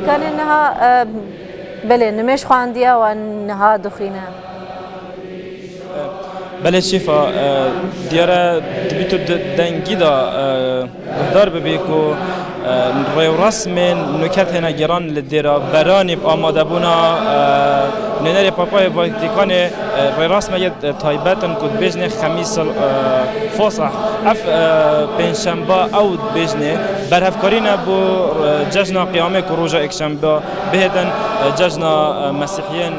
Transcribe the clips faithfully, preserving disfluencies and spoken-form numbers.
Kanê niha, e, belê, nimêj xwendiye û niha dixwîne. Belê Şîfa, e, diyar e, dibî tu di dengî de, e, guhdar bibî ku, e, rêwresmên nuke têne gêran li dêra beranî bi amadebûna, e, nûnerê Papayê Vatîkanê, e, rêwresmeke, e, taybet in ku dibêjinê Xemîs el, e, Fasih. Ev, e, pêncşemba ew dibêjinê berhevkarî ne bo, e, cejna Qiyamê ku roja êkşemba bihêtin, e, cejna, e, Mesîhiyên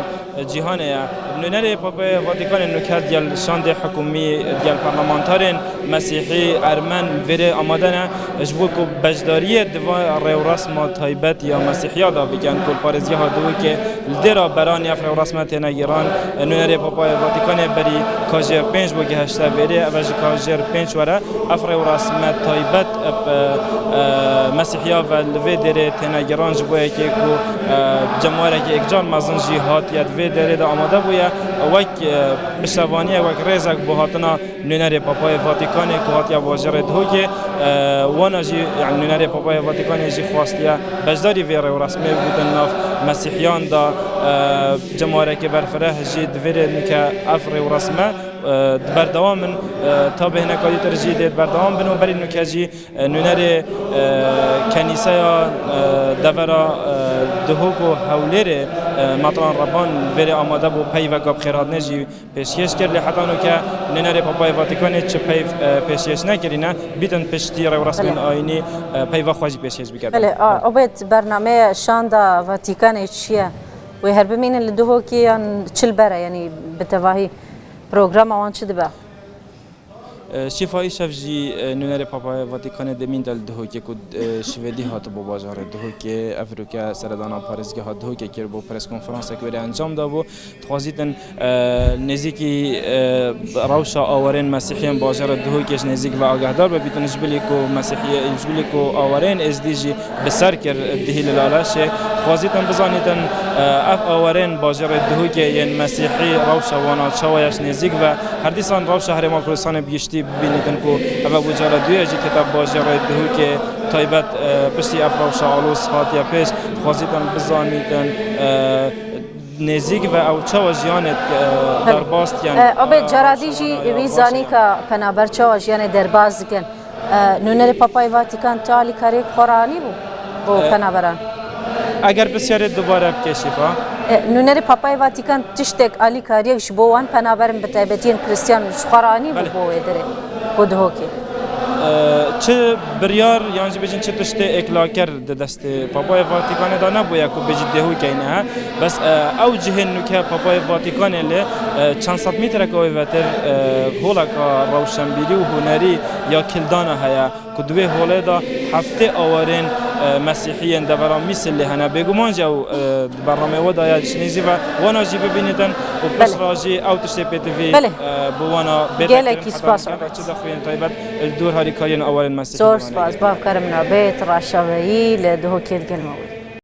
cîhanê ye. Nûnerê Papayê Vatîkanê nuke digel şandê hikûmî, digel parlamenterên Mesîhî, Ermen, vêrê amade ne, ji bo ku beşdariyê di va rêwresma taybet ya Mesîhiya de bikin, ku li parêzgeha Duhokê li dêra beranî ev rêwresme têne gêran. Nûnerê Papayê Vatîkanê berî kajêr pênc bo gihişte vêrê, ev e ji kajêr pênc were. Ev rêwresme taybet, e, e, Mesîhiya ve li vê dêrê têne gêran, ji bo yekê ku, e, cemawerekî êkcar mezin jî hatiye di vê dêrê de amade bûye, wek, e, piştevaniyek, wek rêzek bo hatina nûnerê Papayê Vatîkanê ku hatiye bajêrê Duhokê, e, wana jî, yani nûnerê Papayê Vatîkanê jî xwastiye beşdarî vê rêwresmê bibîtin nav Mesîhiyan de, e, cemawerekî berfireh jî di vê rê nuke ev rêwresme e, di berdewam in, e, ta bêhne kadî tir jî dê di berdewam bin û berî nuke jî, e, nûnerê, e, kenîseya, e, devera, e, Duhok û Hewlêrê, e, Metran Reban vêrê amade bû peyveka bi xêrhatinê jî pêşkêş kir, lê heta nuke nûnerê Papayê Vatîkanê çi peyv, e, pêşkêş nekirîne, bîtin piştî rêwresmên Belê. ayînî, e, peyva xwe jî pêşkêş bike. Belê, a, Obed, bernameya şanda Vatîkanê çi ye? Wê her bimînin li Duhokê yan çi li ber e, yanî bi tevahî? Programa wan çi dibe? E, Şîfa, îşev jî, e, nûnerê Papaya Vatîkanê demîn de li Duhokê ku, e, şivedî hatibû bajarê Duhokê, evroke seredana parêzgeha Duhokê kiribû, preskonferansek wêrê encam dabû. Dixwazîtin, e, nêzîkî, e, rewşa awarên mesîhiyên bajarê Duhokê ji nêzîk ve agahdar bibîtin, ji bilî ku mesîhiyê, ji bilî ku awarên êzdî jî bi ser kir dihî li Laleşê. Dixwazîtin bizanîtin, e, ev awarên bajarê Duhokê yên mesîhî rewşa wana çawa ye ji nêzîk ve. Her dîsan rewşa Herêma Kurdistanê bi giştî bibînîtin ku ev e bû cara duyê jî tête bajarê Duhokê taybet, e, piştî ev rewşa aloz hatiye pêş. Dixwazîtin bizanîtin, e, nêzîk ve ew çawa jiyanê, e, Belê. derbas dikin. E, abê E, cara dî jî rewşa wana wî ya zanîka penaber çawa jiyanê derbas dikin. E, nûnerê Papayê Vatîkan tu alîkariyek xwe re anîbû bo E, penaberan? Eger pisyarê dubare bike Şîfa. E, nûnerê Papayê Vatîkan tiştek alîkariyek ji bo wan penaberin bi taybetiyên Kristiyan ji xwe re anîbû Belê. bo wê derê, bo Duhokê? E, çi biryar yan jî bêjin çi tiştê êklaker di destê Papayê Vatîkanê de nebûye ku bêjî Duhokê ne. Bes, e, ew cihên nûke Papayê Vatîkanê li, e, çend sed metreka wê vetir, e, holeka rewşenbîrî û hunerî ya Kildana heye ku di wê holê de heftê awarên, e, mesîhiyên devera Mîsilê hene. Bêguman jî ew, e, di bernameyê we de ye, ji nêzî ve wana jî bibînîtin û Belê. piştre jî ew tiştê pêtivî, Belê. e, bi wana bê Gelekî vekirin. Heta spas, nûke Obed. Çi dixwînin taybet li dor harîkariyên awarên mesîhî Zor wana spas, ye. Bavkar min Obed, Raşaveyî li Duhokê digel me bû.